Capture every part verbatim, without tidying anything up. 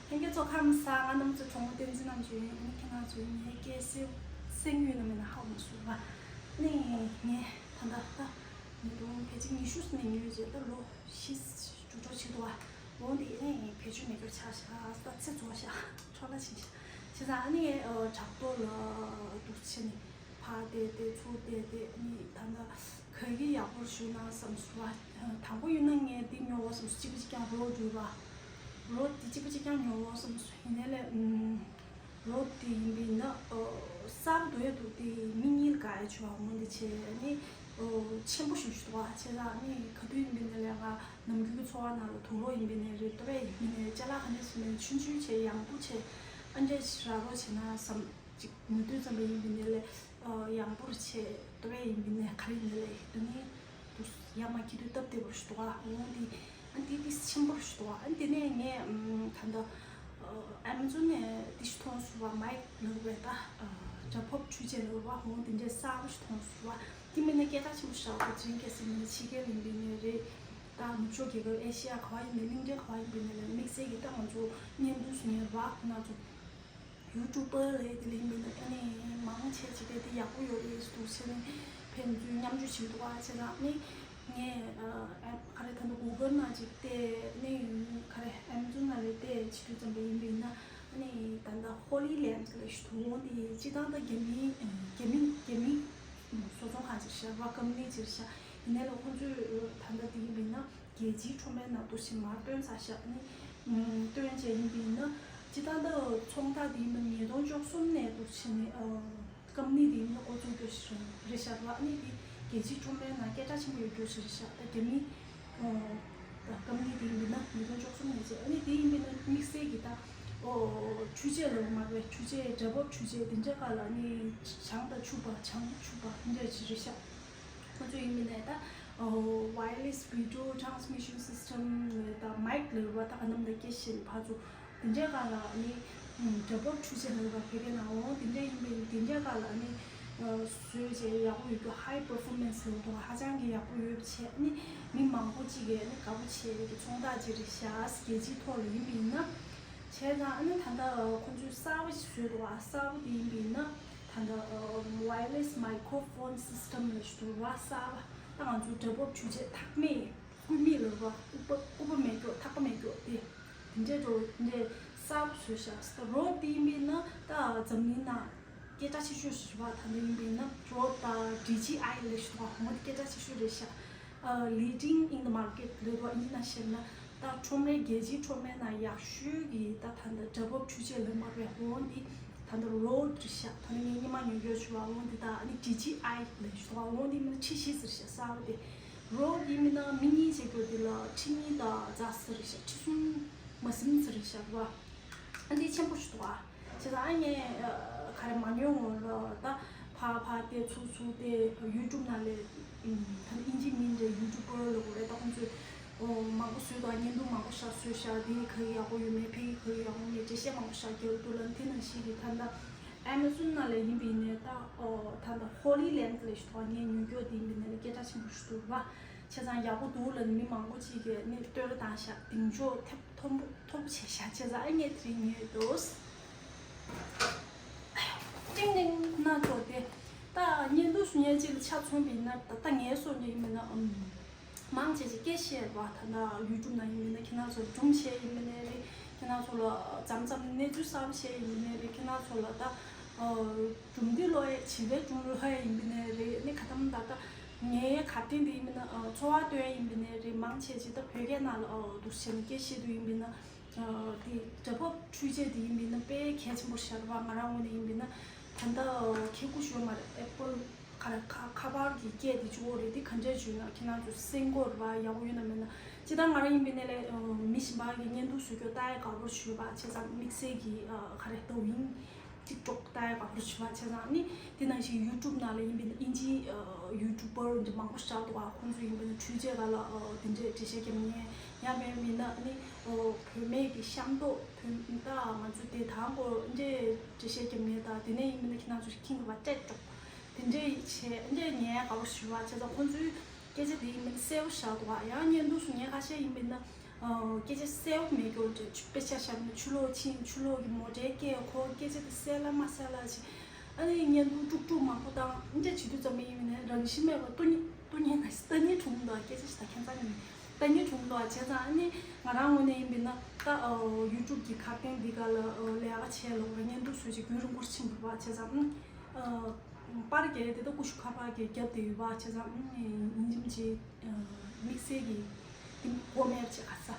ལྷན་རྒྱས་ཚོ་ཁམས་བཟང་། ང་རྣམ་ཚོའི་གྲོགས་མོ་བསྟན་འཛིན་རྣམ་དཔྱོད་ཡིན། ཨ་ནི་ཁྱེད་རང་ཚོས་ངའི་སྐད་གསལ་གསལ་ཡོད་ན་མེད་ན་ཧ་གོ་མ་སོང་བ། ནི་ངས་ད་ལྟ་ད་ཉིས་སྟོང་ཕལ་ཆེར་ཉི་ཤུ་ནས་ཉོས་རྗེས་ད་ལོ་བཞི་འགྲོ་འགྲོ་བྱེད་འདུག་བ། འོ་འདི་ནི་བེད་སྤྱོད་མེད་རྒྱུ་ཆགས་ཤག་ད་ཚེ་རྫོགས་ཤག་འཕྲོ་བརླག་ཕྱིན་ཤག་བྱས་ཙང་ཨ་ནི་ངས་དྲ་ཐོག་ལ་འདུག་བྱས་ནས་ཕར་བལྟས་བལྟས་ཚུར་བལྟས་བལྟས་ཨ་ནི་ད་ལྟ་ག་གི་ཡག་པོ་ཞུ་ན་བསམ་སོང་བ། དང་པོ་ཡིན་ན་ངས་འདི་ཉོ་བ་བསམ་སོང་། གཅིག་པ་གཅིག་རྐྱང་རོ་འདུག་བ། རོ་འདི་གཅིག་པ་གཅིག་རྐྱང་ཉོ་བ་བསམ་སོང་། ཡིན་ནའི་ལས་ཨུམ། རོ་དེ་ཡིན་པས་ན་ཨོ་གསར་པ་འདུག་ཡ་འདུག་དེ་མི་གཉིས་ལ་དགའ་ཡ་བྱུང་བ་འོང་། འདི་བྱས་ནི་ཨོ་ཆེན་པོ་ཞིག་ཞུ་བ་བྱས་ཙང་ནི་ག་དུས་ཡིན་པས་ན་ལས་ང་ནམ་རྒྱུན་གྱི་འཚོ་བ་ནང་ལ་དུག་ལོག་ཡིན་པས་ན་རེད། ལྟོ་ཕད་ཡིན་པས་ན་རེད། ཅ་ལག་ག་ནས་སུ་མེད་ཆུང་ཆུང་བྱས་ཡང་པོ་བྱས་ཨ་འདྲས་ཞིག་རག་རོགས་བྱས་ན་བསམ་ཅིག་ཉོ་དུས་ཙམ་པ་ཡིན་པས་ན་ལས་ཨོ་ཡང་པོར་བྱས་ལྟོ་ཕད་ཡིན་པས་ན་ག་རེ་ཡིན་ན་ལས་དུ་ནི། དུ་ཡ་མ་ཁྱི་དུས་སྟབས་བདེ་བོར་ཞུ་དོ། འོང་དེ་ཨ་དེ་དེ་ཆེན་པོར་ཞུ་དོ། ཨ་དེ་ནས་ངས་ཨམ་ད་ལྟ་ཨ་ཨེ་མ་ཛོན་ནས་དེ་ཞིག་མཐོང་སོང་བ། མའིག་ལབ་པའི་ད་ཨ་སྒྲ་ཕབ་འཕྲུལ་ཆས་ལབ་པ། འོང་དེ་འདྲའི་གསར་པ་ཞིག་མཐོང་སོང་བ། དེ་མིན་ན་སྐད་གྲགས་ཆེན་པོ་ཞིག་རག་པ་ཅིན་གལ་སྲིད་མིན་ན་ཕྱི་རྒྱལ་ཡིན་པའི་ནས་རེད། ད་ནུབ་ཕྱོགས་རྒྱལ་ཁབ་ཨེ་ཤི་ཡ་ག་བ་ཡིན་ནས་གླིང་ཕྲན་ག་བ་ཡིན་པའི་ནས་རེད། དམིགས་བསལ་གྱི་ད་ང་ཚོ་བརྙན་ཐུང་བཟོ་མཁན་ར་ཁོ་ན་ཚོ། ཡུ་ཊུབ་པར་ལས་དེ་ལས་མི་འདུག་ཨ་ནི་མང་ཆེ་ཅིག་གིས་དེ་ཡག་པོ་ཡོད་རེད་འདུག་བྱས་ནས་ཕན་ཚུན་མཉམ་སྤྱོད་བྱེད་འདུག་ཨ་བྱས་ཙང་ནི་ངས་ཨ་ག་རེ་ད་ནི་གུ་གལ་ནང་ཅིག་བལྟས་ནི་ག་རེ་ཨེ་མ་ཛོན་ནང་ལས་བལྟས་བྱེད་དུས་ཙམ་པ་ཡིན་པས་ན་ཨ་ནི་ད་ལྟ་ཧོ་ལི་ལེམ་ལབ་ཞིག་འདུག་འོང་དེ་སྤྱི་བཏང་ད་རྒྱ་མི་རྒྱ་མི་རྒྱ་མི་བཟོ་ཚོང་ཁང་ཅིག་ཤར་བ་ཀམ་ནི་ཅིག་ཤར་ཡིན་ནའི་ལ་ཁོང་ཚོས་ད་ལྟ་དེ་ཡིན་པས་ན། རྒྱལ་སྤྱིའི་ཁྲོམ་རའི་ནང་དུ་ཞིག་མར་བཏོན་ཚར་ཤག་ནི། ཨུམ། བཏོན་བྱས་ཡིན་པས་ན་སྤྱི་བཏང་ད་ཚོང་རྟགས་དེ་ཡིན་པ་ཉིས་སྟོང་བཅུ་གསུམ་ནས་འདུག་བྱས་ནས་ཨ་ཀམ་ནི་དེ་ཡིན་པ་འགོ་བཙུགས་རྒྱུ་ཞིག་རེད་ཤག་ལ། ཨ་ནི་དེ་རྒྱལ་སྤྱིའི་ཁྲོམ་རའི་ནང་སྐད་གྲགས་ཆེན་པོ་ཡོད་རྒྱུ་ཞིག་རེད་ཤག་ད་རྒྱ་མི་ཨ་ད་ཀམ་ནི་དེ་ཡིན་པས་ན་ཉིས་སྟོང་བཅུ་གསུམ་ནས་བྱས། ཨ་ནི་དེ་ཡིན་པས་ན་དམིགས་བསལ་གྱི་ད་ཨོ་འཕྲུལ་ཆས་ལ་མ་རེད། འཕྲུལ་ཆས་སྒྲ་ཕབ་འཕྲུལ་ཆས་དེ་འདྲའི་སྒང་ལ་ནི་ཆང་དང་ཕྱུ་པ་ཆང་ཕྱུ་པ་འདི་འདྲ་ཞིག་རེད་ཤག་ཁོ་ཚོ་ཡིན་མིན་ནས་ད་wireless video transmission system ནས་ད་མའིག་ལབ་པ་ད་ག་ནམ་ད་སྐད་ཤེས་ཕར་ཚུར་དེ་འདྲའི་སྒང་ལ་ནི་སྒྲ་ཕབ་འཕྲུལ་ཆས་ལབ་པ་བོད་སྐད་ནང་འོང་དེ་འདྲ་ཡིན་པས་དེ་འདྲའི་སྒང་ལ་ནི་བཟོས་བྱས་ཡག་པོ་ཡོད་རྒྱུ། high performance ལབ་འདུག་ཧ་ཅང་གི་ཡག་པོ་ཡོད་པ་བྱས་ནི་མི་མང་པོ་ཅིག་གིས་ནི་དགའ་པོ་བྱས་ཀྱི་ཚོང་རྟགས་ཅིག་རེད་ཤག་རྒྱལ་སྤྱིའི་ཐོག་ལ་ཡིན་པ་ཡིན་ན་བྱས་ཙང་ཨ་ནི་ད་ལྟ་ཁོང་ཚོས་གསར་པ་ཞིག་བཟོས་འདུག་ཨ་གསར་པ་དེ་ཡིན་པ་ཡིན་ན། ད་ལྟ་wireless microphone system ལབ་ཞིག་འདུག་ར། གསར་པ་ད་ང་ཚོ་སྒྲ་ཕབ་འཕྲུལ་ཆས་ཐག་མེད་སྐུད་མེད་ལབ་ར། སྐུད་པ་སྐུད་པ་མེད་རྒྱུ་ཐག་པ་མེད་རྒྱུ་དེ་དེ་འདྲའི་འགྲོ་དེ་འདྲའི་གསར་པ་བཟོས་ཤག་ད་རོ་དེ་ཡིན་པས་ན་ད་འཛམ་གླིང་ནང་སྐད་གྲགས་ཆེ་ཤོས་ཤིག་རེད་པ། ད་ལྟ་ཡིན་པས་ན་རོ་ད་ཌི་ཇི་ཨའི་ལབ་ཞིག་འདུག་ཧོ་དེ་སྐད་གྲགས་ཆེ་ཤོས་རེད་ཤག་ཨ་leading in the market ལབ་དུས་ཨིན་ཇི་ནང་བཤད་ན་ད་ཁྲོམ་རའི་རྒྱལ་སྤྱིའི་ཁྲོམ་རའི་ནང་ཡག་ཤོས་ཀྱི་ད་ད་ལྟ་སྒྲ་ཕབ་འཕྲུལ་ཆས་ལབ་མ་རེད། འོང་འདི་ད་ལྟ་རོ་རེད་ཤག་ད་ནི་ངས་སྔོན་མ་ཉོ་རྒྱུ་བྱུང་བ། འོང་འདི་ད་ཨ་ནི་ཌི་ཇི་ཨའི་ལབ་ཞིག་འདུག་འོང་འདི་མིན་ན་ཁྲི་བཞི་ཟེར་ཤག་གསར་པ་དེ་རོ་འདི་མིན་ན་མི་གཉིས་བྱེད་རྒྱུ་འདི་ལ་ཁྲི་གཉིས་དང་ཛ་ཟེར་ཤག་ཁྲི་གསུམ་མ་ཟིན་ཟེར་ཤག་ར། ཨ་འདི་ཆེན་པོ་ཞིག་འདུག་ཨ། བྱས་ཙང་ཨ་ངས་ཨ་ག་རེ་མ་ཉོ་སྔོན་ལ་ད་ཕར་ཕར་བལྟས་ཚུར་ཚུར་བལྟས་ཡུ་ཊུབ་ནང་ལས་ཨམ་ད་ཨིན་ཇི་མིན་འདྲ་ཡུ་ཊུབ་པར་ལབ་དགོས་རེད། ད་ཁོང་ཚོས་ཨོ་མང་པོ་བཟོས་འདུག་བརྙན་ཐུང་མང་པོ་ཞིག་བཟོས་ཤག་དེ་ག་གི་ཡག་པོ་ཡོད་མེད་ཕ་གི་ག་གི་ཡག་པོ་མེད་འགྲེལ་བཤད་མང་པོ་ཞིག་རྒྱག་འདུག་ལ། དེ་ནང་བཞིན་གྱི་ད་ལྟ་ཨེ་མ་ཛོན་ནང་ལས་ཡིན་པ་ཡིན་ནའི་ད་ཨོ་ད་ལྟ་ཧོ་ལི་ལེམ་ལབ་ཞིག་འདུག་ངས་ཉོ་རྒྱུ་དེ་ཡིན་པ་ཡིན་ནའི་སྐད་གྲགས་ཆེན་པོ་ཞིག་འདུག་ར། བྱས་ཙང་ཡག་པོ་འདུག་ལབ་ནས་མི་མང་པོ་ཅིག་གིས་ནི་བསྟོད་ར་བཏང་ཤག་གདེང་འཇོག་ཐེབས་མཐོན་པོ་མཐོ་པོ་བྱས་ཤག་བྱས་ཙང་ཨ་ངས་དེ་རིང་ཉོས་འདུག་ཏིང་ཏིང་སྣ་ཚོགས་ཏེ། ད་བརྙན་ཐུང་བཟོ་མཁན་ཅིག་ལ་ཆ་མཚོན་པ་ཡིན་ན་ད་ལྟ་ངའི་བཟོ་མཁན་ཡིན་མིན་ན་ཨམ། མང་ཆེ་ཆེ་སྐད་བཤད་པ་ད་ལྟ་ཡུ་ཊུབ་ནང་ཡིན་མིན་ན་ཁྱེད་རང་ཚོ་སྒྲུང་བཤད་ཡིན་མིན་ན་རེད། ཁྱེད་རང་ཚོ་ལ་མཚམས་མཚམས་གནས་ཚུལ་གསར་པ་བཤད་ཡིན་མིན་ན་རེད། ཁྱེད་རང་ཚོ་ལ་ད་སྒྲུང་འདི་ཀློག་ཡས་བྱིས་པའི་སྒྲུང་ཀློག་ཡས་ཡིན་མིན་ན་རེད། ནི་ག་དམ་ད་ལྟ་ངའི་གར་སྟེགས་འདི་ཡིན་མིན་ན་འཚོ་བ་སྟོན་ཡས་ཡིན་མིན་ན་རེད། མང་ཆེ་ཆེ་ད་བོད་སྐད་ནང་ལ་འདུག་བྱས་ནས་སྐད་བཤད་དུས་ཡིན་མིན་ན། དེ་སྒྲ་ཕབ་འཕྲུལ་ཆས་དེ་ཡིན་པས་ན་དཔེ་གལ་ཆེན་པོ་ཤར་བ། ང་རང་ངོས་ནས་ཡིན་པས་ན་ད་ལྟ་ཁེ་ཁུ་ཞོལ་མ་རེད། ཨེ་པལ་ཁ་ཁ་ཁ་པར་གྱི་སྐད་དེ་གཅིག་པོ་རེད། དེ་ག་འདྲས་བྱུང་ན་ཁྱེད་རང་ཚོ་སེམས་ཁོར་བ་ཡག་པོ་ཡོད་ན་མེད་ན། ཅི་ད་ང་རང་ཡིན་པས་ན་ལས་མི་གཞན་པ་གི་བརྙན་ཐུང་བཟོ་རྒྱུ་ལྟ་ཡ་དགའ་པོ་ཞུས་པ་བྱས་ཙང་དམིགས་བསལ་གྱི་ཁ་རེ་ཏོ་ཡིན། ཊིག་ཊོག་ལྟ་ཡ་དགའ་པོ་ཞུ་བ་བྱས་ཙང་ནི་དེ་ནང་བཞིན་ཡུ་ཊུབ་ནང་ལ་ཡིན་པས་ན་ཨིན་ཇི་ཡུ་ཊུབ་པར་འདི་མང་པོ་ཞིག་འདུག་ག་ཁོང་ཚོ་ཡིན་པས་ན་འཕྲུལ་ཆས་སྒང་ལ་དེ་འདྲའི་འགྲེལ་བཤད་རྒྱབ་མཁན་ཡང་མིན་མིན་ན་ནི་བོད་སྨན་གྱི་ཤམ་ཐབས་བོད་ད་ང་ཚོ་དེ་དང་གོ་འདྲའི་འགྲེལ་བཤད་རྒྱབ་མཁན་དང་དེ་ནས་ཡིན་པས་ན་ཁྱེད་རང་ཚོ་ཁྱིང་གི་བ་སྤྲད་འགྲོ་དེ་འདྲའི་བྱས་འདྲའི་ཉན་དགའ་པོ་ཞུ་བ་བྱས་ཙང་ཁོང་ཚོའི་སྐད་ཆ་དེ་ཡིན་པས་ན་གསལ་པོ་ཞིག་འདུག་ག་ཡང་བརྙན་ཐུང་སུ་ཉན་ཁ་ཤས་ཡིན་པས་ན། ཨོ། སྐད་ཆ་གསལ་པོ་མེད་རྒྱུ་འདྲ། དཔེ་ཆ་བཞག་ན་ཕྱི་ལོགས་ཕྱིན། ཕྱི་ལོགས་ཀྱི་མོ་ཊའི་སྐད། ཁོ་སྐད་ཆ་དེ་གསལ་ལ་མ་གསལ་ལ་བྱས། ཨ་ནི་བརྙན་ཐུང་དཀྲུག་དཀྲུག་མང་པོ་བཏང་། འདི་འདྲ་བྱེད་དུས་ཙམ་པ་ཡིན་ནའི་རང་བཞིན་མེད་པ་ལྟོ་ཉེས། ལྟོ་ཉེས་ན་ལྟ་ཉེས་བྱུང་འདུག་སྐད་ཆ་ཞིག་ད་ཁྱད་མཚར་ནས་ལྟ་ཉེས་བྱུང་འདུག་བྱས་ཙང་། ཨ་ནི་ང་རང་ངོས་ནས་ཡིན་པས་ན་ད་ཨོ་ཡུ་ཊུབ་ཀྱི་ཁ་རྟེན་འདི་ག་ལ་ཨོ་ལས་ཀ་བྱས་ལོ། བརྙན་ཐུང་བཟོས་ཅིག་རྒྱུན་རིང་པོར་ཕྱིན་འདུག་བྱས་ཙང་། ཨ་ནི་ཨ་པར་རྒྱག་ཡས་དེ་ད་ཀུ་ཤུ་ཁ་པར་གྱི་རྒྱབ་དེ་ཡོད་པ། བྱས་ཙང་ཨ་ནི་ཡིན་གཅིག་མིན་གཅིག་དམིགས་བསལ་གྱི་དེ་མགོ་མེད་ཅིག་ཨ་ཙ།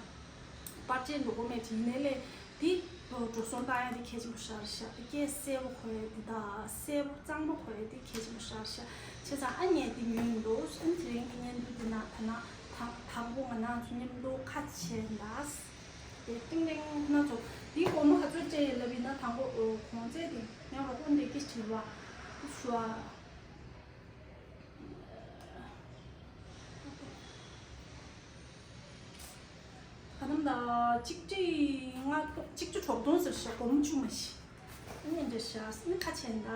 པར་ཆས་འགྲོ་གོ་མེད་ཅིག་ཡིན་ནའི་ལས་དེ་འགྲོ་སོང་བཏང་ཡ་དེ་གལ་ཆེན་པོ་ཤར་ཤག་དེ་སྐད་གསལ་པོ་གོ་ཡ་དེ་དང་གསལ་པོ་གཙང་མ་གོ་ཡ་དེ་གལ་ཆེན་པོ་ཤར་ཤག་བྱས་ཙང་ཨ་ནི་དེ་ཉོས་འདུག་ཨ་ནི་དེ་རིང་གི་བརྙན་ཐུང་དེ་ན་ད་ན་དང་དང་པོ་ང་རང་ཚོ་མཉམ་དུ་ཁ་ཕྱེ་ཡིན་ད། དེ་ཏིང་ཏིང་སྣ་ཚོགས་དེའི་སྒོར་མོ་ག་ཚོད་སྤྲད་ཡིན་ལབ་ཡིན་ན། དང་པོ་གོང་ཚད་དེ་ངས་རོགས་པ་འདྲེ་སྐྱིད་བྲིས་པ་ཞུ་བ། ཁ་ནམ་ད་གཅིག་ཁྲི་ལྔ་སྟོང་། གཅིག་ཁྲི་དྲུག་སྟོང་ཟེར་ཤག་སྒོར་མོ་བཅུ་མ་ཞིག་ཨ་ནི་འདྲ་ཤག་ཨ་ནི་ཁ་ཕྱེ་ད།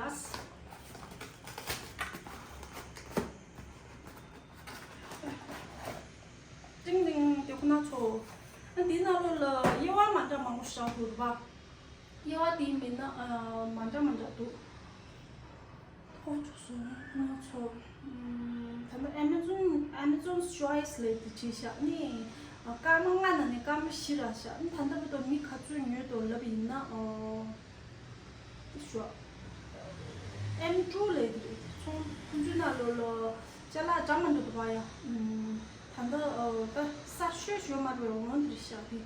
ཏིང་ཏིང་དེ་ཁོ་ན་ཚོ། ཨ་འདི་ནང་ལོགས་ལ་དབྱེ་བ་མ་འདྲ་མང་པོ་བཞག་འདུག་པ། དབྱེ་བ་དེ་མིན་ན་ཨ་མ་འདྲ་མ་འདྲ་འདུག་ཨོ་ཚོ་སོང་ང་ཚོ། ཨམ། ད་ནི་Amazon Amazon's Choice ལབ་དེ་བྲིས་ཤག་ནི། ཨ་སྐར་མ་ལྔ་ནང་ནས་སྐར་མ་བཞི་རག་ཤག་ནི་ད་ལྟ་བར་དུ་མི་ག་ཚོད་ཉོས་འདུག་ལབ་ཡིན་ན། ཨོ། དེ་ཤོག་ཨེམ་ཊུ་ལབ་དེ་རེད། ཚོང་ཁོང་ཚོའི་ནང་ལོགས་ལ་ཅ་ལག་འདྲ་མི་འདྲ་འདུག་པ་ཡ། ཨམ། ད་ལྟ་ཨོ་ད་གསར་ཤོས་ཞོ་མ་རེད་འོང་དེ་རེད་ཤག་དེ།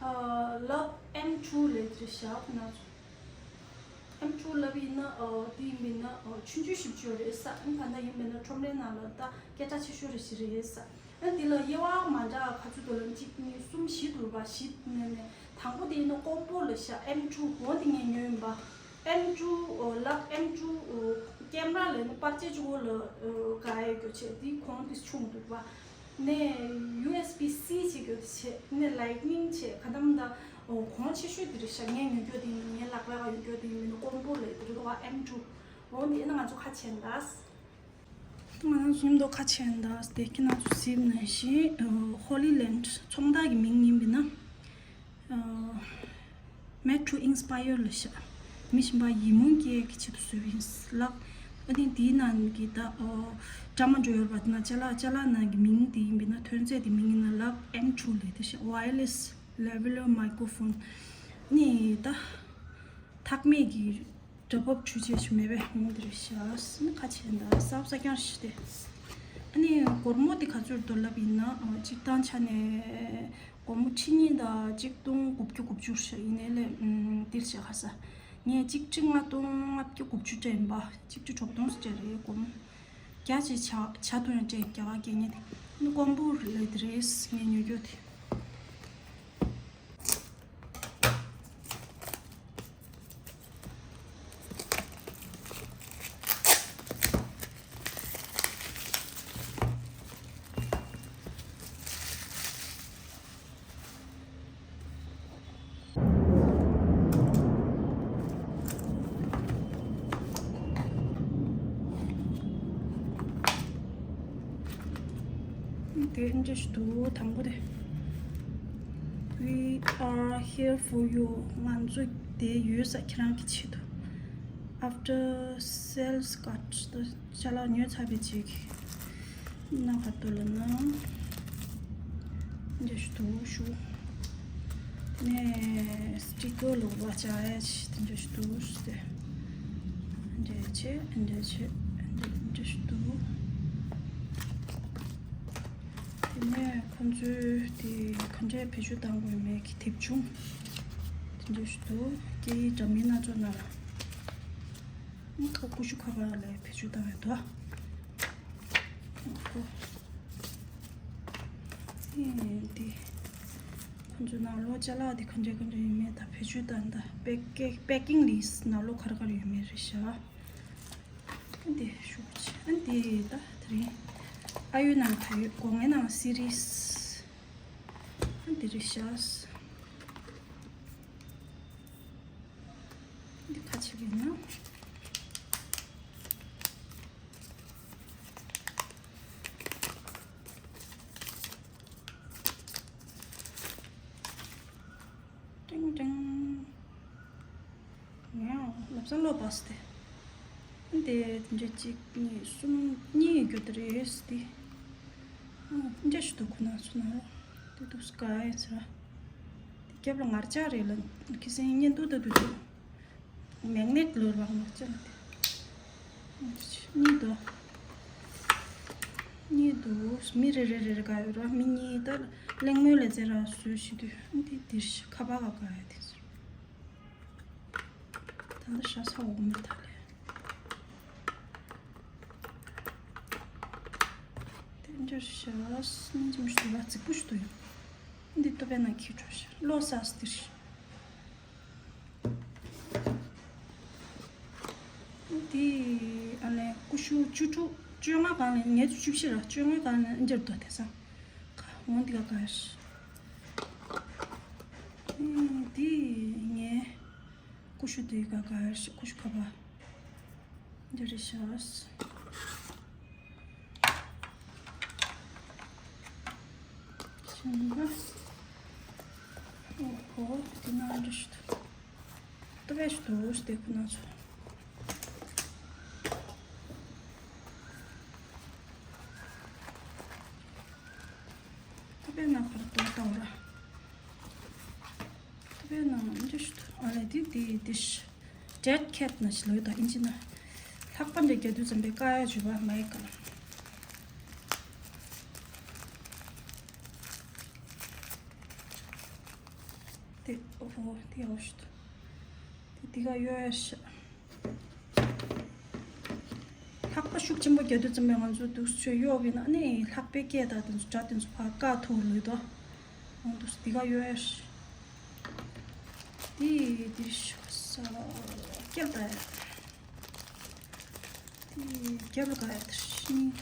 ཨ་ལབ་ཨེམ་ཊུ་ལབ་དེ་རེད་ཤག་ན་ཚོ། ཨེམ་ཊུ་ལབ་ཡིན་ན་ཨ་དེ་ཡིན་པས་ན་ཨ་ཆུང་ཆུང་ཞིག་ཅིག་རེད་ས། ཨ་ད་ལྟ་ཡིན་པས་ན་ཁྲོམ་རའི་ནང་ལ་ད་སྐད་གྲགས་ཆེ་ཤོས་རེ་ཞིག་རེད་ས། ཨ་དེ་ལ་དབྱེ་བ་མ་འདྲ་ག་ཚོད་འདུག་ལབ་ན་གཅིག་གཉིས་གསུམ་བཞི་འདུག་པ། བཞི་ནས་ནས་དང་པོ་དེ་ཡིན་ན་ཀོམ་པོ་ལབ་ཤག་ཨེམ་ཊུ་འོ་དེ་ངས་ཉོས་ཡིན་པ། ཨེམ་ཊུ་ཨོ་ལབ་ཨེམ་ཊུ་ཨོ་ཀེམ་ར་ལབ་ནི་པར་ཆས་གཅིག་པོ་ལ་ཨོ་ག་ཡ་རྒྱུ་ཆེ་དེ་གོང་དེ་ཆུང་འདུག་པ། ནས་ཡུ་ཨེས་བི་སི་ཆེ་རྒྱུ་དེ་ཆེ། ནས་ལའིཊ་ནིང་ཆེ། ག་དམ་ད་ཨོ་གོང་ཆེ་ཤོས་དེ་རེད་ཤག་ངས་ཉོ་རྒྱུ་དེ་ཡིན། ངའི་ལག་པ་ལ་ཡོད་རྒྱུ་དེ་ཡིན་ནི་ཀོམ་པོ་ལབ་དེ་རེད་འདུག་པ། ཨེམ་ཊུ་འོ་དེ་ཡིན་ན་ང་ཚོ་ཁ་ཕྱེ་ད། ང་རང་ཚོ་མཉམ་དུ་ཁ་ཕྱེ་ཡིན་ད། དེ་ཁྱེད་རང་ཚོ་གཟིགས་ནང་བཞིན་ཨ་ཧོ་ལི་ལེན་ཌི་ཚོང་བདག་གི་མིང་ཡིན་པས་ན། ཨ་Made to Inspire ལབ་ཤག་མི་གཞན་པ་ཡིད་སྨོན་སྐྱེ་གི་ཆེད་དུ་བཟོས་པ་ཡིན་ལགས། ཨ་ནི་དེའི་ནང་གི་ད་ཨོ་འདྲ་མི་འདྲ་ཡོད་པ་དེ་ན་ཅ་ལག་ཅ་ལག་ནང་གི་མིང་དེ་ཡིན་པས་ན། ཐོན་རྫས་དེ་མིང་ཡིན་ན་ལབ་ཨེམ་ཊུ་ལབ་དེ་ཤག་ཝ་ཡར་ལེ་སི་ལེ་ཝི་ཡར་མའི་ཀྲོ་ཕོན། ནི་ད་ཐག་མེད་ཀྱི་སྒྲ་ཕབ་འཕྲུལ་ཆས་ཤིག་མེད་པས་འོང་དེ་རེད་ཤག་ནི་ཁ་ཕྱེ་ད་གཟབ་གཟབ་རྐྱང་ཞིག་སྟེ། ཨ་ནི་སྒོར་མོ་དེ་ག་ཚོད་འདུག་ལབ་ཡིན་ན། ཨ་སྤྱིར་བཏང་ཆ་ནས་སྒོར་མོ་ཁྲི་གཉིས་དང་གཅིག་སྟོང་དགུ་བཅུ་དགུ་བཅུ་ཞིག་ཡིན་ནའི་ལས་ཨམ་འདིར་བྱས་ཁ་ས། ངས་གཅིག་ཁྲི་ལྔ་སྟོང་ལྔ་བཅུ་དགུ་བཅུ་སྤྲད་ཡིན་པ། གཅིག་ཁྲི་དྲུག་སྟོང་ཞིག་སྤྲད་རེད་སྒོར་མོ། བརྒྱ་ཆ་བརྒྱ་ཐུབ་ཡང་སྤྲད། རྒྱ་གར་སྐད་ངས་དེ་ནི་ཀོམ་པོ་ལབ་དེ་རེད། ངས་ཉོ་རྒྱུ་དེ། དེ་འདྲ་ཞིག་འདུག་དང་པོ་དེ། We are here for you. ང་ཚོ་དེ་ཡོད་ས་ཁྱེད་རང་གི་ཆེད་དུ། After sales card. ཅ་ལག་ཉོས་ཚར་བའི་རྗེས་ཀྱི་ན་ག་ཏོ་ལ་ན། འདི་ཞུ་དུ་ཞུ། ནས་སི་ཊི་ཀར་ལོག་པ་བྱ་ཡ་ཆེ་དེ་འདྲ་ཞུ་དུ་ཞུ་དེ། འདྲ་ཆེ་འདྲ་ཆེ་འདྲ་འདྲ་ཞུ་དུ། དེ་ནས་ཁོང་ཚོས་དེ་ག་འདྲའི་བེད་སྤྱོད་བཏང་དགོས་མེད་ཀྱི་དེབ་ཆུང་། དེ་འདྲ་ཞུ་དུ་སྐད་ཡིག་འདྲ་མིན་སྣ་ཚོགས་ན་ར། ཁ་ཀུ་ཤུ་ཁ་པར་ལ་བེད་སྤྱོད་བཏང་ཡོད་དོ། ཨེ་འདི། ཁོང་ཚོ་ནང་ལོགས་ཅ་ལག་འདི་ག་འདྲ་ག་འདྲ་ཡིན་མིན་ད་བེད་སྤྱོད་བཏང་ད། པེ་ཀེ་པེ་ཀིང་ལིས་ནང་ལོགས་ག་རེ་ག་རེ་ཡོད་མེད་རེད་ཤག་ཨ་འདི་ཤུགས་ཆེ། ཨ་འདི་ད་དེ་རིང་ཨ་ཡོད་ནང་ད་ཡོད་སྒོ་ངའི་ནང་སི་རིས། ཨ་འདི་རེད་ཤག་འདི་ཁ་ཕྱེ་བས་ན། བསམ་བློ་བ་སྟེ། འདི་འདྲ་གཅིག་གཉིས་གསུམ་གཉིས་ཡོད་རེད་དེ། འདྲ་ཞིག་འདུག་ཁོ་ན་ཚོ་ནང་ལ། དེ་འདུག་སྐ་ཡིན་ཟེར། དེ་རྒྱབ་ལ་ངར་ལྕགས་རེད་ལ། ཁི་སེང་ཉན་འདུག་ད་འདུག་འདུག་མེག་ནེད་ལོར་བ་ངར་ལྕགས་ལ་དེ། གཉིས་འདུག་གཉིས་འདུག་མི་རེ་རེ་རེ་རེ་ག་ཡོད་ར། མི་གཉིས་ད་གླེང་མོལ་ལས་ཟེར་ར་བཟོས་ཤི་དུས་འདི་འདིར་ཁ་པར་ག་ག་ཡ་དེ་ཟེར། ད་ལྟ་ཤ་ཚ་འོག་མེད་ད་ལས། དེ་འདྲ་ཤ་སྙིང་རྗེ་མོ་ཞིག་འདུག་ར། རྫིག་པོ་ཞིག་འདུག་ཡ། འདི་ལྟོ་ཕད་ནང་འཁྱེར་འགྲོ་ཤག་བློ་གསལ་སྟེར་ཤག་འདི་ཨ་ལས་ཀུ་ཤུ་བཅུ་དྲུག་བཅོ་ལྔ་གང་ལས་ངས་བཅུ་བཞི་ར། བཅོ་ལྔ་གང་ལས་འདིར་འདུག་དེ་སང་། ཁ་འོང་འདི་ག་ག་ཤག་འདི་ངས་ཀུ་ཤུ་འདི་ག་ག་ཤག་ཀུ་ཤུ་ཁ་པར། འདི་རེད་ཤག་གཞན་པ། ཨོ་ཧོ། འདི་ན་འདྲ་ཞིག་འདུག་ལྟོ་ཕད་ཞིག་འདུག་སྟེ་ཁོ་ན་ཚོ། ལྟོ་ཕད་ནང་ཁར་འདུག་ལྟ་བ་ར། ལྟོ་ཕད་ནང་འདྲ་ཞིག་འདུག་ཨ་ལས་འདི་འདི་འདི་ཤི། ཌེཌ་ཁེཊ་ན་ཞིག་ལོས་དང་ཨིན་ཇི་ན། ལྷག་པ་འདྲ་རྒྱག་དུས་ཙམ་པའི་ཀ་ཡ་བྱུས་པ་མའི་ཀ་ལ། དེ་ཨོ་ཧོ་དེ་ཡག་ཤོས་དེ། དེ་ག་ཡོད་ཤག་ལྷག་པ་ཤུགས་ཆེན་པོ་རྒྱག་དུས་ཙམ་པའི་ང་ཚོ་འདུག་ཆོས་གཡོག་པའི་ནང་ནས་ལྷག་པའི་སྐད་དང་དེ་ཚོ་སྒྲ་དེ་ཚོ་ཕར་བཀག་ཐུབ་ལོས་དོ། འོང་འདུག་འདི་ག་ཡོད་ཤག་དེ་དེ་ཤོག་ས་སྐྱེལ་ད་ཡ། དེ་རྒྱབ་ལ་ག་ཡ་དེ་ཤིང་།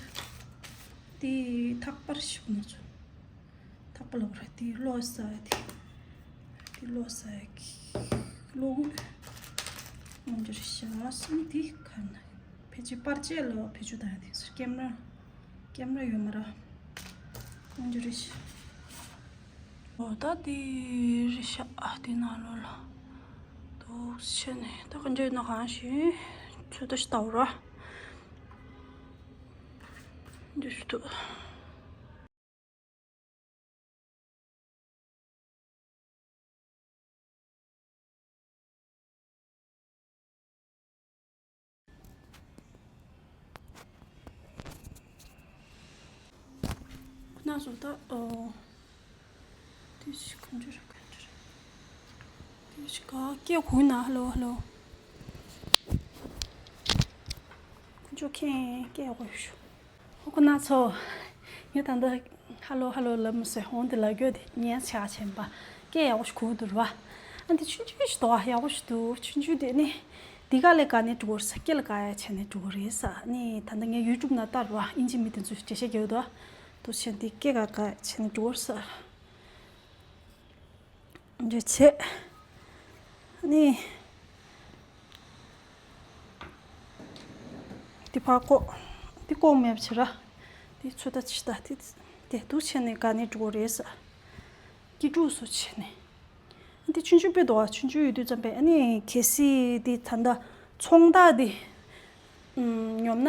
དེ་ཐག་པར་ཤོག་ན་ཚོ། ཐག་པ་ལ་བར་དེ་ལོ་ས་དེ། དེ་ལོ་ས་ལོ་གུ། འོང་འདི་ཤ་སང་དེ་ཁ་ན། ཕལ་ཆེར་པར་ཆས་ལ་བེད་སྤྱོད་བཏང་ཡ་དེ་ཟེར། ཀེམ་ར། ཀེམ་ར་ཡོད་མ་ར། འོང་འདི་རེད་ཤག་འོ་ད་དེ་རེད་ཤག་ཨ་དེ་ནང་ལོགས་ལ། འདུག་བྱས་ནས་ད་ག་འདྲ་ཡོད་ན་གང་ཞིག་ཚོད་ལྟ་ཞིག་ལྟ་འོ་ར། འདི་ཞིག་འདུག་ཁོ་ན་སོ་ད་ཨོ། དེ་ཞིག་ག་འདྲ་རེད་ག་འདྲ་རེད། དེ་ཞིག་ག་སྐད་གོ་ན། ཧ་ལོ་ཧ་ལོ། ཁོ་ཚོ་ཁྱེད་སྐད་གོ་ཤོ། ཨོ་ཁོ་ན་ཚོ། ངས་ད་ལྟ་ཧ་ལོ་ཧ་ལོ་ལབ་མི་སྲིད། འོང་དེ་ལབ་རྒྱུ་དེ་ཉན་ཆ་ཆེན་པ། སྐད་ཡག་པོ་ཞིག་གོ་གི་འདུག་ར་བ། ཨ་འདི་ཆུང་ཆུང་ཞིག་འདུག་ཨ། ཡག་པོ་ཞིག་འདུག་ཆུང་ཆུང་དེ་ནི། འདི་ག་ལས་ག་ནས་འགྲོ་གི་རེད་ས། སྐེ་ལ་ག་ཡ་བྱས་ནས་འགྲོ་གི་རེད་ས། ནི་ད་ལྟ་ངས་ཡུ་ཊུབ་ནང་ལྟར་བ་ཨིན་ཇི་མི་དེ་ཚོས་འགྲེལ་བཤད་རྒྱག་གི་འདུག་ཨ། འདུག་བྱས་འདི་སྐེ་ག་ག་བྱས་ནས་འགྲོ་གི་རེད་ས། འདི་བྱས། ནི། འདི་ཕར་བཀོག་འདི་བཀོག་མེད་པ་བྱེད་ར། འདི་ཚོད་ལྟ་ཅི་ལྟ་འདི། འདི་འདུག་བྱས་ནས་ག་ནས་འགྲོ་གི་རེད་ས། སྐྱིད་སྡུག་སུ་བྱས་ནས། འདི་ཆུང་ཆུང་དཔེ་འདུག་ཨ། ཆུང་ཆུང་ཡོད་དུས་ཙམ་པས་ཨ་ནི་གལ་སྲིད་འདི་ད་ལྟ་ཚོང་རྟགས་འདི། ཨུམ། ཉོབ་ན།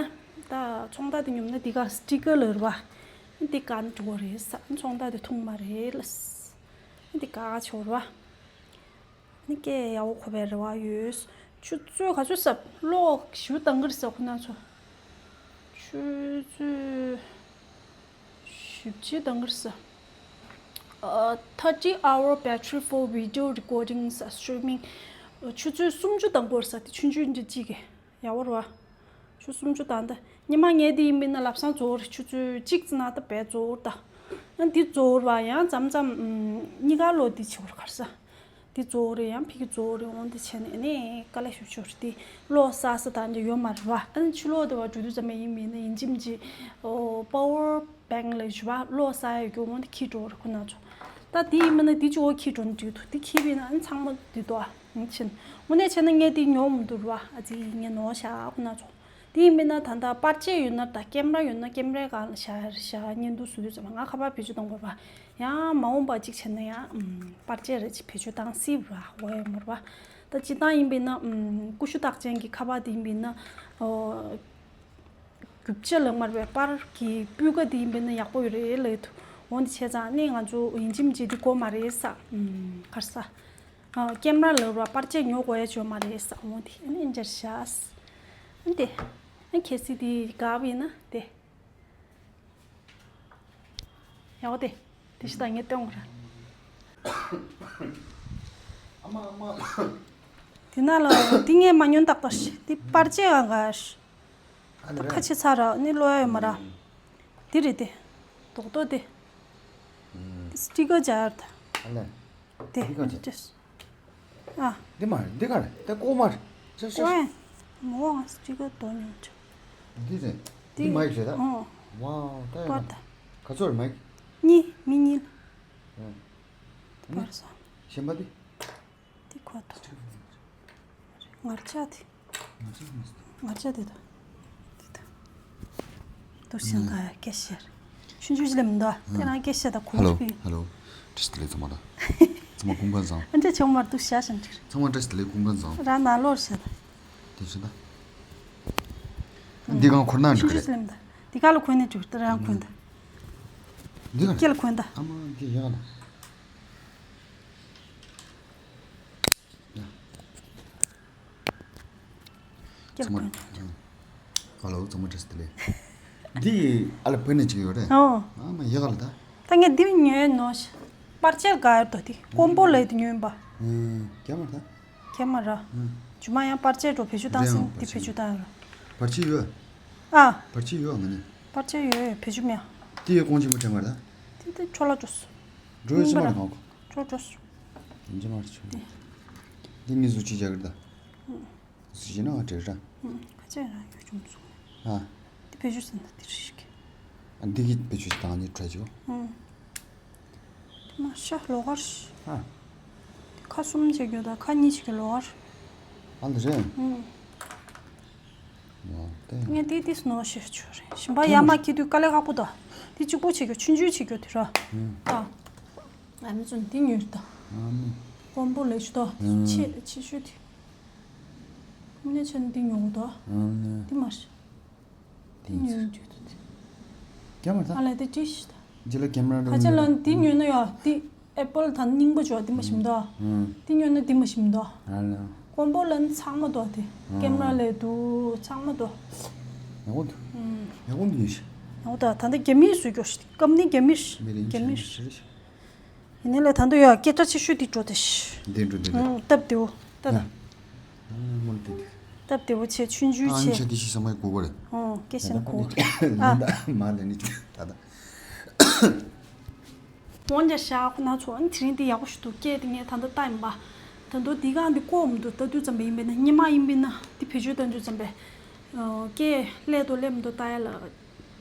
ད་ཚོང་རྟགས་འདི་ཉོབ་ན་འདི་ག་སི་ཊི་ཀར་ལ་རེད་བ། འདི་ག་ནས་འགྲོ་གི་རེད་ས། ཚོང་རྟགས་འདི་ཐུང་མ་རེད་ལ། འདི་ག་ཆོར་བ། ནི་སྐད་ཡག་པོ་གོ་བའི་རེ་བ་ཡོད། ཆུ་ཚོད་ག་ཚོད་ཟ། གློག་ཞུ་བཏང་གི་རེད་ཟ་ཁོ་ན་ཚོ། ཆུ་ཚོད་བཞི་བཅུ་བཏང་གི་རེད་ཟ། ཨ། thirty hour battery for video recordings and streaming. ཆུ་ཚོད་སུམ་ཅུ་བཏང་གི་རེད་ཟ། དེ་ཆུང་ཆུང་འདི་གཅིག་གི་ཡག་པོ་རེད་བ། ཆུ་སུམ་ཅུ་དང་ད། ཉི་མ་ངས་དེ་ཡིན་པས་ན་ལབ་སང་རྫོགས་རེད། ཆུ་ཚོད་གཅིག་ཙམ་ན་ད་བས་རྫོགས་རེད་ད། ཨ་འདི་རྫོགས་རེད་བ། ཡང་མཚམས་མཚམས་ཨམ། གཉིས་ཀ་ལོ་འདི་བྱེད་དགོས་རེད་ག་རེ་ཟ། འདི་རྫོགས་རེད། ཡང་ཕ་གི་རྫོགས་རེད། འོང་འདི་བྱས་ནས་ནས་དཀའ་ལས་ཞུ་ཆོག་རེད། འདི་གློག་བསགས་ས་དང་འདི་ཡོད་མ་རེད་བ། ཨ་ནི་ཕྱི་ལོགས་དེ་བ་འགྲོ་དུས་ཙམ་པ་ཡིན་མིན་ན་ཡིན་གཅིག་མིན་གཅིག་ཨོ་པ་ཝར་བེང་ལ་ཞུ་བ་གློག་བསགས་ཡ་རྒྱུ་འོང་འདི་འཁྱེར་འགྲོ་རེད་ཁོ་ན་ཚོ། ད་འདི་ཡིན་མིན་ན་འདི་གཅིག་འོ་འཁྱེར་འགྲོ་ན་འགྲིག་འདུག་འདི་འཁྱེར་བས་ན་ཨ་ནི་ཚང་མ་འདི་འདུག་ཨ། ཡིན་ཕྱིན། དངོས་གནས་བྱས་ན་ངས་འདི་ཉོ་མི་འདུག་ར། ཨ་ཙི་ངས་ནོར་བཞག་ཁོ་ན་ཚོ། དེ་ཡིན་མིན་ན་ད་ལྟ་པར་ཆས་ཡོད་ན་ད་ཀེམ་ར་ཡོད་ན་ཀེམ་རའི་སྒང་ལ་བཞག་བཞག་བརྙན་ཐུང་བཟོ་དུས་ཙམ་པ་ང་ཁ་པར་བེད་སྤྱོད་གཏོང་དགོས་པ། ཡང་མ་འོངས་པ་གཅིག་བྱས་ན་ཡང་ཨམ། པར་ཆས་རེ་གཅིག་བེད་སྤྱོད་བཏང་སྲིད་པ་འོ་ཡོད་མ་རེད་པ། ད་སྤྱིར་བཏང་ཡིན་པས་ན་ཨམ། ཀུ་ཤུ་རྟགས་ཅན་གྱི་ཁ་པར་དེ་ཡིན་པས་ན། ཨོ། རྒྱུ་ཆ་ལ་མར་བའི་པར་གྱི་སྤུས་ཀ་དེ་ཡིན་པས་ན་ཡག་པོ་ཡོད་རེད་ལབ་ཐུབ། འོན་ཏེ་བྱས་ཙང་ནི་ང་ཚོ་ཡིན་གཅིག་མིན་གཅིག་དེ་དགོས་མ་རེད་ས། ཨམ། ག་རེ་ཟ། ཨ། ཀེམ་ར་ལབ་ར་པར་ཆས་ཉོ་དགོས་ཡ་ཅིག་ཡོད་མ་རེད་ས། འོན་ཏེ་ཨ་ནི་འཇར་ཤག་ཨ་ནི་དེ། ཨ་ཁེ་སི་དེ་དགའ་བས་ན་དེ། ཡག་པོ་དེ། དེ་ཞིག་ད་ངས་སྟོན་དགོས་ར། ཨ་མ་ཨ་མ། དེ་ན་ལ་དེ་ངས་མ་ཉོན་ཏག་ཏག་ཤི། དེ་པར་ཆས་གང་ག་ཤི། ཨ་ད་ནི་ཁ་རེད། ཕྱེ་ཚར་ར་ནི་ལོ་ཡ་ཡོད་མ་ར། ཨ། དེ་རེད་དེ། རྡོག་རྡོག་དེ། ཨ། དེ་སི་ཊི་ཀར་སྦྱར་ད། ཨ་ལེ། དེ། འདི་ག་རེད། ཨ། འདི་མ་རེད། འདི་ག་རེད། དེ་ཀོ་མ་རེད། ཤ་ཤ་ཤ། ཀོ་ཡ། མོ་ཨ་སི་ཊི་ཀར་དོ་ཉོ་ཆ། འདི་རེད། འདི་མ་ཡིག་རེད་ད། ཨོ། ཝའོ། ད་ཡ་པར་ད། ག་ཚོད་རེད་མ་ཡིག་གཉིས། མི་གཉིས། ཨ། པར་ས། གཞན་པ་འདི། འདི་ཁོ་ཐོ། ངར་ཆ་དེ། ངར་ཆ་དེ་དང་། དེ་དང་། དུ་ཞིང་ག་སྐད་ཤེར། ཆུང་ཆུང་ཅི་ལེམ་འདུག་དེ་རང་སྐད་ཤེར་དང་ཁོ་ཧ་ལོ། ཧ་ལོ། བཀྲ་ཤིས་བདེ་ལེགས་ཚང་མ་ལ། ཚང་མ་ཀུན་ཕན་བཟང་། ཨ་འདྲ་ཆུང་མར་དུ་ཤ་ཞིང་ཁྲིར། ཚང་མ་བཀྲ་ཤིས་བདེ་ལེགས་ཀུན་ཕན་བཟང་། རང་ནང་ལོར་ཤ་དང་། དེ་ཤ་དང་། འདི་གང་ཁོར་ན་འགྲིག་ཆུང་ཆུང་རེད། ཅི་ལེམ་འདུག་དེ་ག་ལ་གོན་ནས་འགྲིག་དེ་རང་གོན་དང་། འདི་ག་སྐེ་ལ་གོན་དང་། ཨ་མ་འདི་ཡག་ལ། ཀྱེ། ཚང་མ། ཧ་ལོ། ཚང་མ་བཀྲ་ཤིས་བདེ་ལེགས། འདི་ཨ་ལ་བོད་ནས་ཅིག་ཡོད་རེད། ཨོ། ཨ་མ་ཡག་ལ་ད། ད་ངས་འདི་ཉོས་ནོ། པར་ཆས་ག་ཡར་དོ་དེ་ཀོམ་པོ་ལས་དེ་ཉོས་པ། ཨུམ། ཀྱེ་མ་ད། ཀྱེ་མ་ར། ཨུམ། ཇུ་མ་ཡང་པར་ཆས་འགྲོ་བེད་སྤྱོད་བཏང་སེམས་དེ་བེད་སྤྱོད་བཏང་ར། པར་ཆས་ཡོད། ཨ། པར་ཆས་ཡོད་ང་ནི། པར་ཆས་ཡོད་བེད་སྤྱོད་མེད། དེ་ཡོད་ཀོང་ཆེན་པོ་དྲན་མ་ར། དེ་དེ་ཆོ་ལ་འགྲོ་སོ། འགྲོ་ཡོད་སེམས་མ་ར་གང་གོ། ཆོ་འགྲོ་སོ། ཡིན་གྱི་མ་རེད་ཆུང་། འདི་མི་གཟུགས་ཅིག་རྒྱག་གི་རེད་ད། གཟུགས་ཅིག་ན་ང་བྲེལ་ར། ཁ་ཆེ་ར་ཡོད་ཆུང་སོང་། ཨ། འདི་བེད་སྤྱོད་ཟིན་ན་འདི་རེད་ཤིག་ཨ་འདི་གི་བེད་སྤྱོད་ཅིག་དང་ནི་ཁྲ་ཅིག་དེ་མ་ཤ་ལོག་གར། ཨ། ཁ་གསུམ་བྱེད་རྒྱུ་དང་ཁ་གཉིས་བྱེད་རྒྱུ་ལོག་གར། ཨ་འདི་རེད། ངས་དེ་དེ་སྣོ་ཤེས་ཆོ་རེད། ཞིམ་པ་ཡ་མ་ཁྱི་དུས་དཀའ་ལས་ཁག་པོ་དང་། དེ་གཅིག་པོ་བྱེད་རྒྱུ་ཆུང་ཆུང་བྱེད་རྒྱུ་དེ་ར། ཨ། ཨ་མི་ཚོ་འདི་ཉོས་ད། ཨ་མི། ཀོམ་པོ་ལས་ཆུ་ད། ཨ། ཆེ་ཆེ་ཤོས་དེ། ངས་ཆེན་འདི་ཉོ་གི་ད། ཨ་མི། འདི་མ་རེད། འདི་ཉོས་འདི་ད། ཀྱེ་མ་ད། ཨ་ལས་དེ་ཅི་ཞིག་ད། ཇི་ལ་ཀེམ་ར་ཁ་ཆེ་ལ་འདི་ཉོས་ན་ཡ་འདི་ཨེ་པལ་ད་རྙིང་པ་ཅོ་འདི་མ་ཞིམ་ད། ཨ། འདི་ཉོས་ན་འདི་མ་ཞིམ་ད། ཨ་ལ། ཀོམ་པོ་ལ་ཚང་མ་ད་དེ། ཨ། ཀེམ་ར་ལས་དུ་ཚང་མ་ད། ཡག་པོ་འདུག་ཡག་པོ་འདུག་ཡིན་ཤི། ཡག་པོ་ད་ད་འདི་རྒྱ་མིའི་བཟོས་སྐྱོ་ཤི་སྐམ་ནི་རྒྱ་མི་ཤི་རྒྱ་མི་ཤི། ཡིན་ནའི་ལས་ད་འདི་ཡ་སྐད་གྲགས་ཆེ་ཤོས་འདི་འགྲོ་དེ་ཤི། འདི་འགྲོ་འདི་འགྲོ། སྟབས་བདེ་བོ་ད་ད། ཨ་མོལ་དེ་དེ། སྟབས་བདེ་བོ་ཆེ་ཆུང་ཆུང་ཨ་ཆེ། ཆ་དེ་ཤི་ས་མའི་གོ་གོ་རེད། ཨོ་སྐད་ཆེན་གོ། ལན་ད་མ་ལན་ནི་ད་ད། འོན་ཀྱང་ཤ་ཁོ་ན་ཚོ་ཨ་ནི་དེ་རིང་འདི་ཡག་པོ་ཞིག་འདུག་སྐད་དེ་ངས་ད་ལྟ་ལྟ་ཡིན་པ། ད་དུང་འདི་གང་འདི་ཀོ་མི་འདུག་ལྟ་དུས་ཙམ་པ་ཡིན་པས་ན་སྙེ་མ་ཡིན་པས་ན་འདི་བེད་སྤྱོད་གཏོང་དུས་ཙམ་པས། སྐད་སླེབས་འདུག་སླེབས་མི་འདུག་ལྟ་ཡ་ལ།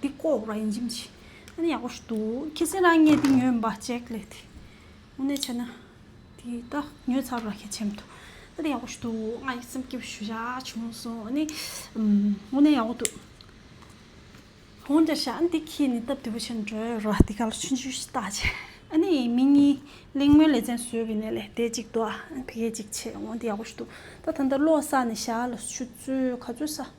འདི་ཀོ་ར་ཡིན་གཅིག་མིན་གཅིག་ཨ་ནི་ཡག་པོ་ཞིག་འདུག་ཁྱེད་ཚོས་རང་ངས་འདི་ཉོས་ཡིན་པ་ཅེག་ལས་དེ། དངོས་གནས་བྱས་ན། དེ་ད་ཉོས་ཚར་བ་གལ་ཆེན་པོ་འདུག་ད་དེ་ཡག་པོ་ཞིག་འདུག་ང་ཡི་སེམས་སྐྱིད་པོ་ཞེ་དྲག་བྱུང་སོང་ཨ་ནི། ཨམ། དངོས་གནས་ཡག་པོ་འདུག་འོན་ཀྱང་ཤ་ཨ་ནི་དེ་ཁྱེད་ནི་སྟབས་བདེ་པོ་བྱས་ནས་འགྲོ་ཡོད་ར་དེ་ག་ལ་ཆུང་ཆུང་ཞིག་བཏགས་བྱས་ཨ་ནི་མི་གཉིས་གླེང་མོལ་ལེ་ཚན་བཟོས་པའི་ནས་ལས་དེ་གཅིག་འདུག་ཨ་ནི་ཕ་གི་གཅིག་བྱས་འོན་ཏེ་ཡག་པོ་ཞིག་འདུག་ད་ད་ལྟ་གློག་བསགས་ནས་ཤ་ལ་ཆུ་ཚོད་ག་ཚོད་ས།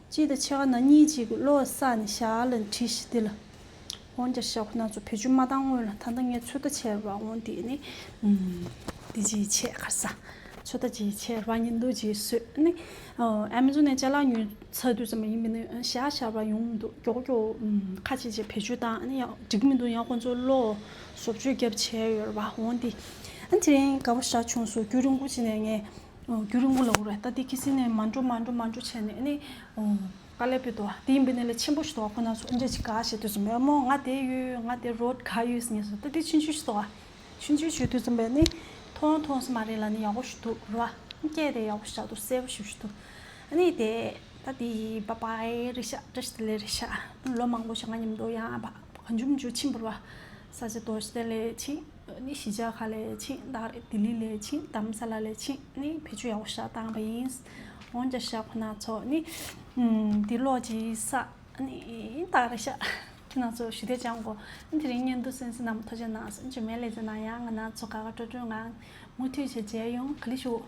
གཅིག་དང་ཕྱེད་ཀ་ནང་གཉིས་གཅིག་གི་གློག་བསགས་ནས་ཞག་ལ་བྲིས་ཤིག་འདི་ལ། འོན་ཀྱང་ཞག་ཁོ་ན་ཚོ་བེད་སྤྱོད་མ་བཏང་སྔོན་ལ་ད་ལྟ་ངས་ཚོད་ལྟ་བྱས་པ་འོན་ཏེ་ནི། འདི་ཅིག་བྱས་གར་ས། ཚོད་ལྟ་ཅིག་བྱས་པ་ཉིན་དུ་ཅིག་བཟོས་ནི། ཨ་མི་ཛོན་ནས་ཅ་ལག་ཉོས་ཚར་དུས་ཙམ་པ་ཡིན་པས་ནི་ཞག་ཞག་པ་ཡོང་འདུག་མགྱོགས་མགྱོགས་ཁ་ཅིག་ཅིག་བེད་སྤྱོད་བཏང་ནི་ཡང་འགྲིག་མི་འདུག་ཡང་ཁོ་ཚོ་གློག་བཟོ་བཅོས་བརྒྱབ་བྱས་ཡོད་རེད་པ་འོན་ཏེ། ཨ་དེ་རིང་དགའ་པོ་ཞེ་དྲག་བྱུང་སོང་རྒྱུན་རིང་པོ་ཅིག་ནས་ངས། རྒྱུན་རིང་པོ་ལབ་དགོས་རེད་ད་འདི་ཁི་སི་ནས་མ་འགྲོ་མ་འགྲོ་མ་འགྲོ་བྱས་ནས་ཨ་ནི། དཀའ་ལས་ཕེབས་འདུག་བ་དེ་ཡིན་པའི་ནས་ལས་ཆེན་པོ་ཞིག་འདུག་བ་ཁོ་ན་ཚོ་ཨ་འདྲ་ཅིག་ག་བྱེད་དུས་སུ་མེད་མོ་ང་དེ་ཡོད་ང་དེ་རོ་ག་ཡོད་ཟེར་ངེས་སོ་ད་འདི་ཆུང་ཆུང་ཞིག་འདུག་བ། ཆུང་ཆུང་བྱེད་དུས་ཙམ་པས་ནི་མཐོང་མཐོང་སུ་མ་རེད་ལ་ནི་ཡག་པོ་ཞིག་འདུག་ར། སྐད་དེ་ཡག་པོ་ཞིག་འདུག་གསལ་པོ་ཞིག་ཞིག་འདུག་ཨ་ནི་དེ་ད་དེ་བ་བའི་རེད་ཤག་བཀྲ་ཤིས་བདེ་ལེགས་རེད་ཤག་ལོ་མང་པོ་ཞིག་ང་མཉམ་དུ་ཡང་བ་གང་བྱུང་མྱུར་ཕྱིན་པ་ར། ས་ཆ་རྡོ་རྗེ་གདན་ལ་ཕྱིན། ནི་གཞིས་ཆགས་ཁག་ལ་ཕྱིན། ད་རེས་ལྡི་ལི་ལ་ཕྱིན། རྡ་རམ་ས་ལ་ལ་ཕྱིན། ནི་བེད་སྤྱོད་ཡག་པོ་ཞིག་བཏང་པ་ཡིན། འོན་ཀྱང་ཞག་ཁོ་ན་ཚོ་ནི། ཨམ། འདི་ལོ་ཅི་ས། ནི་ད་རེས་ཤག་ཁྱེད་རང་ཚོ་ཞུ་བདེ་ཅང་གོ་ནི་དེ་རིང་བརྙན་ཐུང་གསན་གཟིགས་གནང་བ་ཐུགས་རྗེ་གནང་སོང་། ཇུ་མེ་ལེ་ཟེར་ན་ཡང་ང་རང་ཚོ་ག་ག་སྤྲོ་སྤྲོ་ངང་མུ་མཐུད་བྱས་མཇལ་ཡོང་ག་ལི་ཞུ།